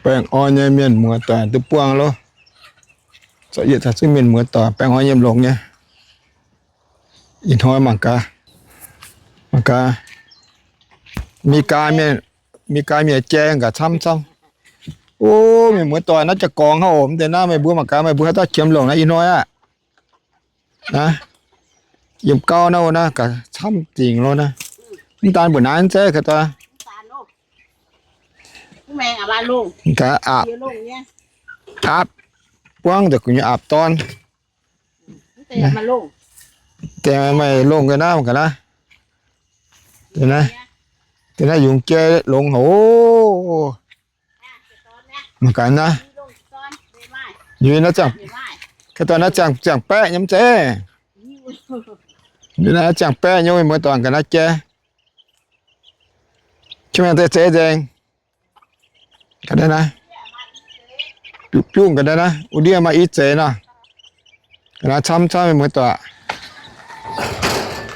Baengh orn nyei mienh muoz-doic duqv buangh loh. Zorqv yietc taux zungv mienh muoz-doic baengh orn nyei longx nyei. Ih hnoi mangc gaax, mangc gaax, Meigaa mienh, Meigaa mienh jai gaax camv camv. O, mienh muoz-doic naaiv jaa-gorngx hov, mv deix naaiv meih mbuo mangc gaax, meih mbuo haaix dauh qiemx longc naaiv ih hnoi aqv. Naaiv, yiem gauv naaiv o naaiv gaax camv dingc loh naaiv. Mv daan mbuo naaiv zeiv ga'daaih. Gaax aapv, aapv, buangv deix gu'nyuoz aapv dorn. Deix meih longh ga'naaiv, ga'naaiv. Deix naaiv, deix naaiv yungz jai longx haic oc. Mangc gaax naaiv. Yie naaiv ziangh, ga'daaih naaiv ziangh, ziangh baeqv nyei mv zeiz. Yie naaiv ziangh baeqv nyei, muoz-doic ga'naaiv jai. Qiex maengh deix zeiv nzengc. Ga'naaiv naaiv, biuv, biuv ga'naaiv naaiv, wuov ndiev maaih i zeiz nor. Ga'naaiv camv camv, mienh muoz-doic.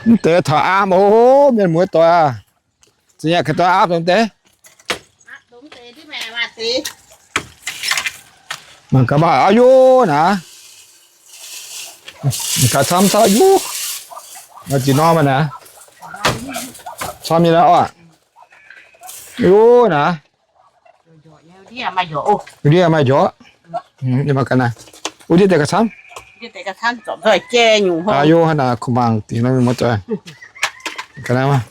Mv deix taux aapv oc, mienh muoz-doic aac. Za'nyeic ga'daaih aapv dongh deix. Mangc gaax maaih, aa, yie naaiv. Mangc gaax camv camv, yie. Maaih ziex norm naaiv. Camv nyei naaiv oc. Yie naaiv. Wuov ndiev maaih njorqv. Wuov ndiev deix ga'camv. Aa, yie hnangv naaic kuv mangc dingc nor mienh muoz-doic. Ga'naaiv maah.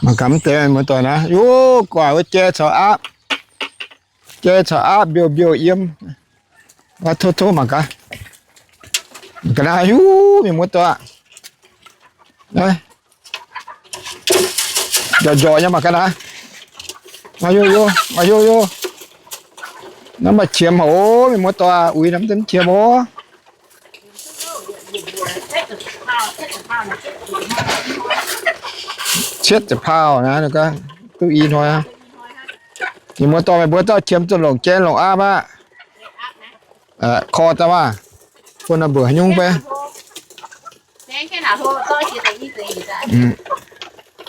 Mangc gaax mv deix muoz-doic naaiv. Yie guaic wuov jai caux aapv. Jai caux aapv mbiouh mbiouh yiem. Tov tov mangc gaax. Ga'naaiv hiuv mienh muoz-doic. Njorqc njorqc nyei mangc gaax naaiv. Aa, yie, yie, aa, yie, yie. Naaiv maaih qiemx haic oc, mienh muoz-doic, uix naaiv mv qiemx oc. Cietv ziepc pauh naaiv, duqv i hnoi aqv. Mienh muoz-doic, meih mbuo dauh qiemx zuqc longc jai longc aapv aqv. Kor daaih maah. Phone number haaix nyungc beiv?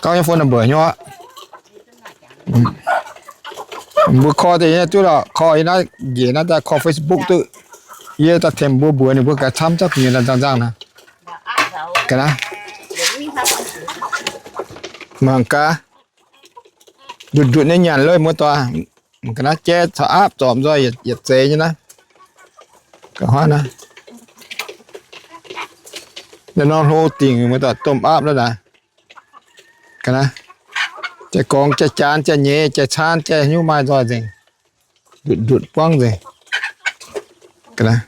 Gauh nyei phone number nyei. Mbuo call deix nyei duqv lorqc, call yie naaiv njiec naaiv daaih call Facebook duqv. Yie daaih tengx mbuo mbuox ninh mbuo gaax camv zaqv gu'nyuoz nzangv nzangv naaic. Ga'naaiv. Mangc gaax. Ndutc ndutc nyei nyanc loh muoz-doic. Ga'naaiv jai caux aapv zorpc nzoih yietc zeix nyei naaiv. Ga'naaiv norm hlo dingc muoz-doic domh aapv naaiv naaic. Ga'naaiv. Jai gorngx jai jaan jai nyeiz jai caan jai nyungc maaih nzoih nzengc. Ndutc ndutc buangv nzengc. Ga'naaiv.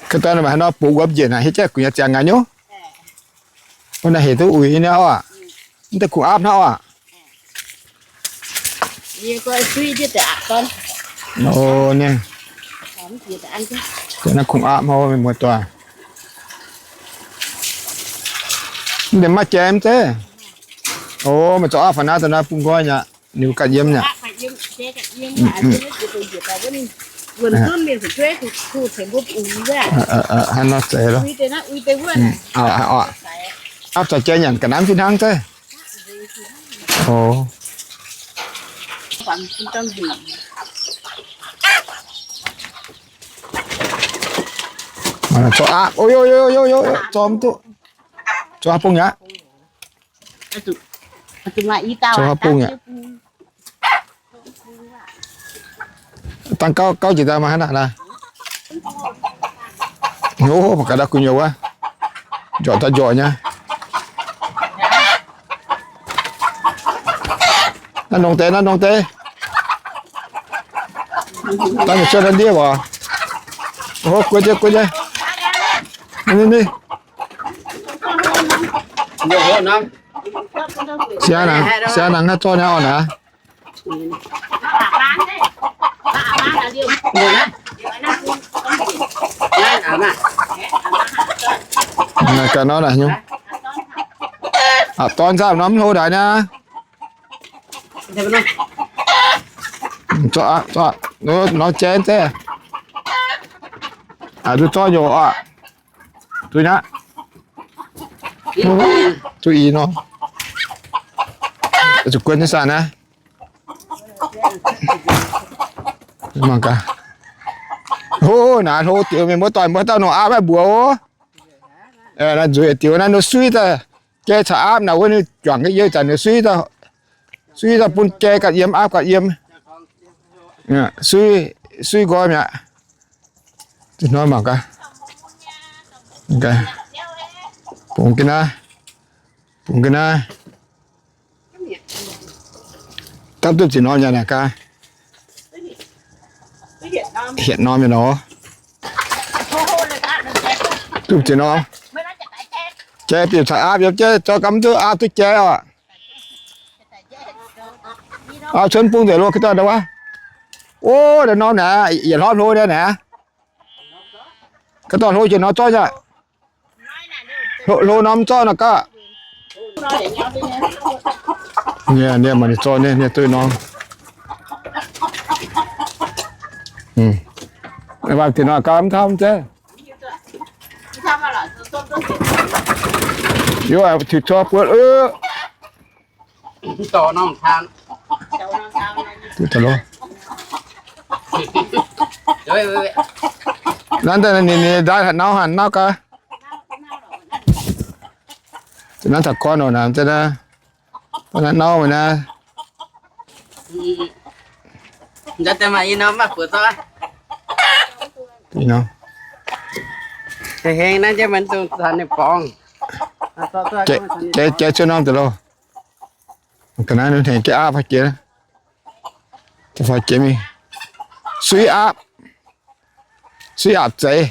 Ga'naaiv maaih haaix nor bungx wuom njiec naaic hietv jaiv gu'nyuoz ziangx ngaih nyouv. Wuov naaiv hec duqv uix nyei aqv. Mv deix kungx aapv hnangv aqv. O, naaiv kungx aapv hnangv mienh muoz-doic. Mv deix maaih jai mv zeiz. O, meih zorqv aapv faaux naaiv daaih naaiv bung nqoi nyei aqv. Ninh mbuo ganh yiem nyei aqv. Haaix nor zeiz loh. Aapv zoux jai nyanc ga'naaiv fih hnangv zeiv. O. Zorqv aapv, o, zorqv mv duqv. Zorqv aapv bung aqv. Zorqv aapv bung aqv. Dangh gauv gauv jiex daaih maaih haaix naaic naaic. Hnyouv mangc gaax ndau gu'nyuoz wuov. Njorqc daaih njorqc nyei. Naaiv nongx deix, naaiv nongx deix. Dangh meih cuotv naaiv ndiev oc. Hov, guoqv jienv, guoqv jienv. Ninh, ninh, ninh. Siang nangc, siang nangc naaiv zorqv naaiv orqc naaic. Ga'naaiv naaic nyungc. Aa, dorn zaah norm hlo ndaaix naaiv. Zorqv aqv, zorqv aqv. Norm jai zeiv. Aa, duqv zorqv nyei oc. Duqv aqv. Duqv i nor. Zuqc guon nyei saah naaiv. Mangc gaax. Hov, naaiv hlo dioc, mienh muoz-doic, mbuo dauh nongc aapv maiv mbuox oc. Naaiv nzueic dioc, naaiv nor suiv daaih, jai caux aapv naaic wuov ninh juangc ga'yie zanc ninh suiv daaih, suiv daaih bun jai ganh yiem, aapv ganh yiem. Suiv, suiv nqoi mi'aqv. Ih hnoi mangc gaax. Bungx ga'naaiv, bungx ga'naaiv. Dapv duqv ziex norm nyei naaic gaax. Hietc norm nyei nor. Duqv ziex norm. Jai bieqc caux aapv yiem jai, zorqv gamh duqv aapv duqv jai oc. Aapv cuotv bung nzengc lo, ga'dauh ndau wuov. O, ndau norm naaic, yietc hlormv hlo nyei naaic. Ga'dauh hlo jiex nor zorqv nyei. Hlo, hlo norm zorqv nor gaax. Ninh, ninh maaih ninh zorqv nyei, ninh duqv norm. Waac ziex norm gaax mv taux zeiv. Yie tiuc cor buo, naaiv daaih ninh, ninh ndaaih haaix nau haaix nau gaax. Naaiv taux gorn oc naaic, naaiv nau naaiv. Jai, jai cuotv norm deix loh. Ga'naaiv ninh hnengx jai aapv fai jiex, fai jiex mingh. Suiv aapv, suiv aapv zeiz.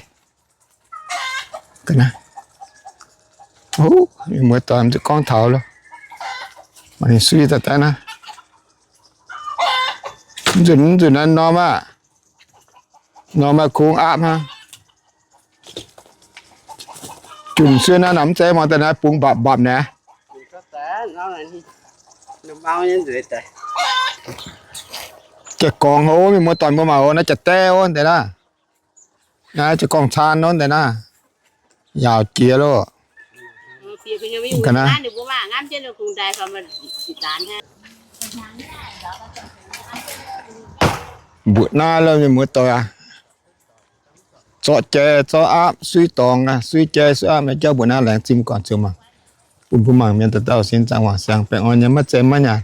Ga'naaiv, mienh muoz-doic, mv zuqc gorngv taux loh. Maaih ninh suiv daaih daaih naaiv. Mv nzunc, mv nzunc naaiv norm aqv. Norm maaih kungx aapv hnangv. Junc suiv naaiv namx zeiz muangx daaih naaiv bungx mbapc mbapc naaiv. Jai gorngv hov, mienh muoz-doic mbuo mangc oc, naaiv jai-daeh ov deix naaiv. Naaiv jai gorngv caan ov deix naaiv. Yaauc jiex loh. Ga'naaiv. Mbuoqc naaiv loh mienh muoz-doic aac. Zorqv jai zorqv aapv suiv dorngx aqv, suiv jai suiv aapv naaiv jauv mbuoqc naaiv laengz zingh mbuo guangc ziouc mangc. Bun mbuo mangc mienh dauh dauh sin zaangc wangc siangx baengh orn nyei maiv zeiz maiv nyanc.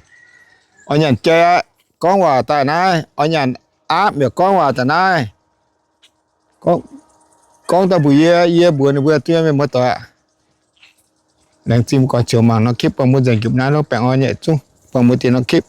Oix nyanc jai aqv, gorngv waac daaih naaiv. Oix nyanc aapv yaac gorngv waac daaih naaiv. Gorngv daaih mbuox yie, yie mbuox ninh mbuo duqv mienh muoz-doic aac. Laengz zingh mbuo guangc ziouc mangc norm คลิป buangh mbuo nzengc jupc naaiv loh, baengh orn nyei zungv buangh mbuo deix norm คลิป.